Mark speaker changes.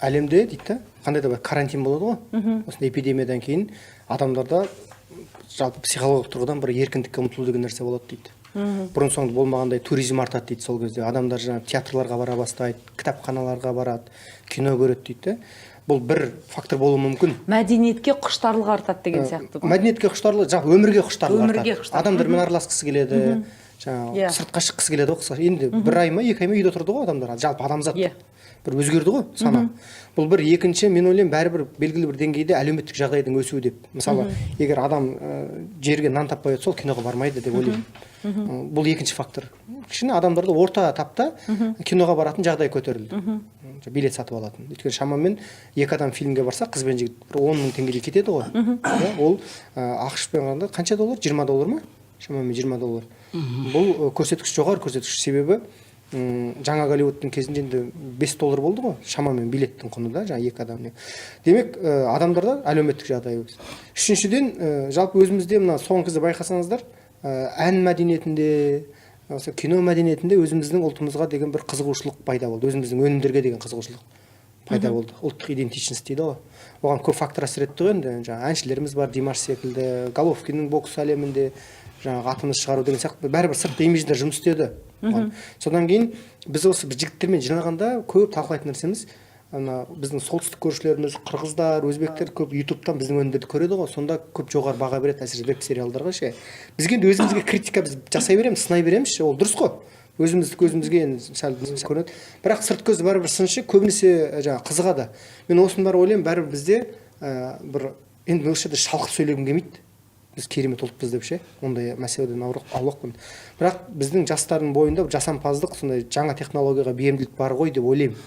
Speaker 1: Әлемде дейді да, қандай да бір карантин болады ғой, осындай эпидемиядан кейін адамдарда жалпы психологиялық тұрғыдан бір еркіндікке ұмтылу деген нәрсе болады дейді. Бұрын соңды болмағандай туризм артады дейді. Сол кезде адамдар жаңағы театрларға бара бастайды, кітапханаларға барады, кино көреді дейді да. Бұл бір фактор болуы мүмкін.
Speaker 2: Мәдениетке құштарлық артады деген сияқты ғой.
Speaker 1: Мәдениетке құштарлық, жалпы өмірге құштарлық
Speaker 2: Өмірге
Speaker 1: артады.
Speaker 2: Құштарлық.
Speaker 1: Адамдармен араласқысы келеді, жаңағы сыртқа шыққысы келеді ғой, қысқаша. Енді бір ай ма, 2 ай ма үйде отырды ғой адамдар, жалпы адамзат. Бір өзгерді ғой сана. Бұл бір. Екінші, мен ойлаймын, бәрібір белгілі бір деңгейде әлеуметтік жағдайдың өсуі деп. Мысалы, егер адам жерге нан таппай отырса, ол киноға бармайды деп ойлаймын. Бұл екінші фактор. Кішкене адамдарда орта тапта киноға баратын жағдай көтерілді, билет сатып алатын. Өйткені шамамен екі адам фильмге барса, қыз бен жігіт, бір 10 000 теңгедей кетеді ғой, иә. Ол АҚШ пен қарағанда қанша доллар, 20 доллар ма, шамамен 20 доллар. Бұл көрсеткіш жоғары көрсеткіш, себебі жаңа Голливудтың кезінде енді 5 доллар болды ғой шамамен билеттің құны да, жаңағы екі адам. Демек, адамдарда әлеуметтік жағдай. Үшіншіден, жалпы өзімізде мына соңғы кезде байқасаңыздар, ән мәдениетінде, осы кино мәдениетінде өзіміздің ұлтымызға деген бір қызығушылық пайда болды, өзіміздің өнімдерге деген қызығушылық пайда болды. Ұлттық идентичность дейді ғой, оған көп фактор әсер етті ғой. Енді жаңағы әншілеріміз бар, Димаш секілді, Головкиннің бокс әлемінде жаңағы атымыз шығару деген сияқты, бәрібір сыртқы имидждер жұмыс істеді оған. Содан кейін біз осы біз жігіттермен жиналғанда көп талқылайтын нәрсеміз: ана біздің солтүстік көршілеріміз, қырғыздар, өзбектер көп Ютубтан біздің өнімдерді көреді ғой. Сонда көп жоғары баға береді, әсіресе веб сериалдарға ше. Бізге енді өзімізге критика біз жасай береміз, сынай береміз ше, ол дұрыс қой. Өзіміздікі өзімізге енді сәл көрінеді, бірақ сырт көз бәрібір сыншы, көбінесе жаңағы қызығады. Мен осының бәрі ойлаймын, бәрібір бізде бір енді осы жерде шалқып сөйлегім келмейді, біз керемет ұлтпыз деп ше, ондай мәселеден аулақпын. Бірақ біздің жастардың бойында бір жасампаздық, сондай жаңа технологияға бейімділік бар ғой деп ойлаймын.